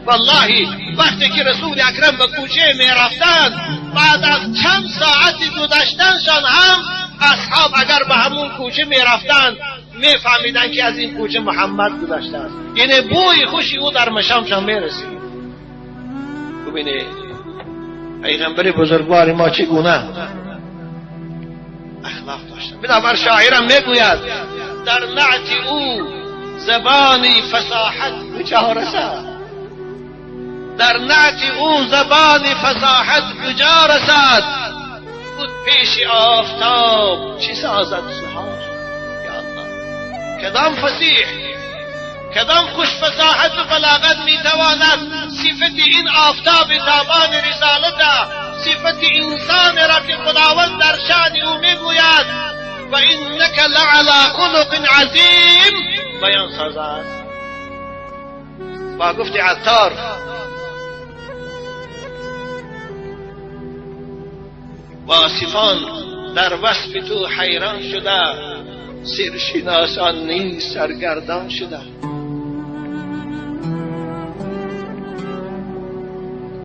والله وقتی که رسول اکرم به کوچه میرفتند، بعد از چند ساعت گذشتنشان هم اصحاب اگر به همون کوچه میرفتند میفهمیدند که از این کوچه محمد گذشته است. یعنی بوی خوشی او در مشامشان میرسید. ببینید پیغمبر بزرگوار ما چگونه اخلاق داشتن. بنابر شاعرم میگوید در نعت او زبانی فصاحت کجا رسد، در نعت او زبان فصاحت کجا رسد، بود پیش آفتاب چی سازد سحار. یا الله، کدام فصیح، کدام خوش فصاحت و بلاغت میتواند صفت این آفتاب تابان رسالت، صفت انسان را که خداوند در شأن او میگوید و انک لعلی خلق عظیم بیان سازد؟ با گفت عطار واصفان در وصف تو حیران شده، سرشناسان نیز سرگردان شده.